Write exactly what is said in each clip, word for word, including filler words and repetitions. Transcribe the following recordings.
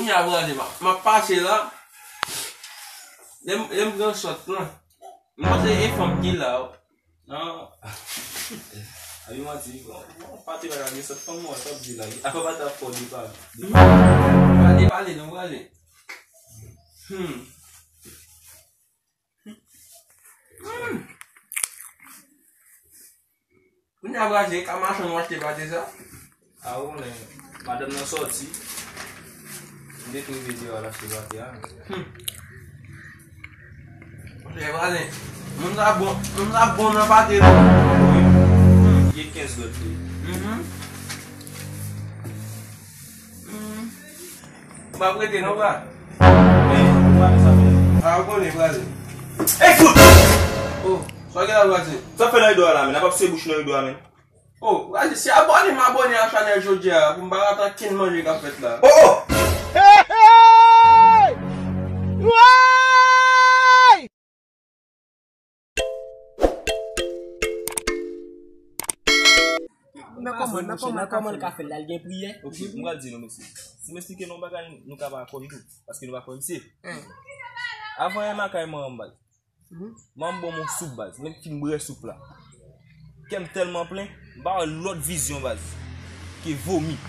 Kounye a, vwazen, m ap, m ap pase la. Lè m, lè m pran sòt lan. M panse e fanm ki la, wi. Non. Abi manti, bon, bon, pa te bagay, gen sòt fanm mwen, sa w di la. Apa pa ta fò depa. Pale, pale, non, vwazen. Hmm. Hmm. Kounye a, vwazen, ka machann ou achte pate sa? A, ou konnen, madanm nan sòti. M te tou rive di yo al achte pate a. Hmm. Monchè, vwazen, moun sa bon, moun sa bon nan pate, non? Wi. Hmm. Gen kenz lòt li. Mhm. Hmm. M ap rete, non, bra? Men, ou pa sa fè. A, ou konnen, vwazen. Ey, fout! Oh, sa w gen la, vwazen? Sa fè nan rido a la, men? N ap ap se bouch nan rido a, men. Oh, vwazen, se abòne m abòne a chanèl jodi a, pou m pa rate ankenn manje k ap fèt la. Oh, oh! Hey, hey! Woy! Nan kòman, nan kòman, nan kòman l ka fè l la, l gen priyè? Ok, m pral di nou, mesye. Si m esplike nou yon bagay, nou ka pa kwè m tou, paske nou pa kwè misye. Avan M a kay manman m, baz. Manman m ban m yon soup, baz. Lè m fin bwè soup la, kè m tèlman plen, m pa wè lòt vizyon, baz, ke vomi.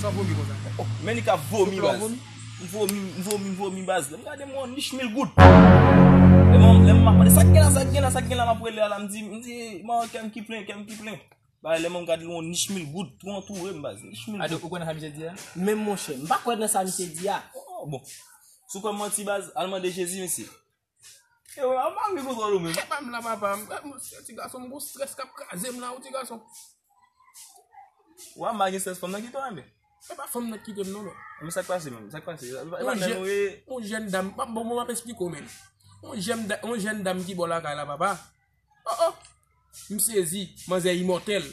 Sa w vomi konsa? Oh, men li ka vomi, baz. M vomi, m vomi, m vomi, baz. Lè m gade, m wè yon nich mil goud. Lè m, lè m ap mande, "Sa k gen la, sa k gen la, sa k gen la?" M ap rele a la, m di, m di, "Manman, kè m ki plen, kè m ki plen." Bay, lè m gade, yon nich mil goud, tou antoure m, baz. Nich mil goud. Ou kwè nan sa misye di a? Menm monchè, m pa kwè nan sa misye di a. Oh, bon. Si w kwè m manti, baz, al mande Jezi, mesye. E w la, m pa gen kontwòl ou menm. Epa m la, papa. M, m, ti gason, m gon strès k ap kraze m la, wi, ti gason. Wa, m pa gen strès, fanm nan kite w, men. Epa fanm nan kite m, non, men. Men sa k pase, menm? Sa k pase? Epa, epa, yon jèn, yon jèn dam, bon, bon, m ap esplike w, men. Yon jèn da-, yon jèn dam ki bò lakay la, papa. Oh, oh. M sezi, manzè imòtèl.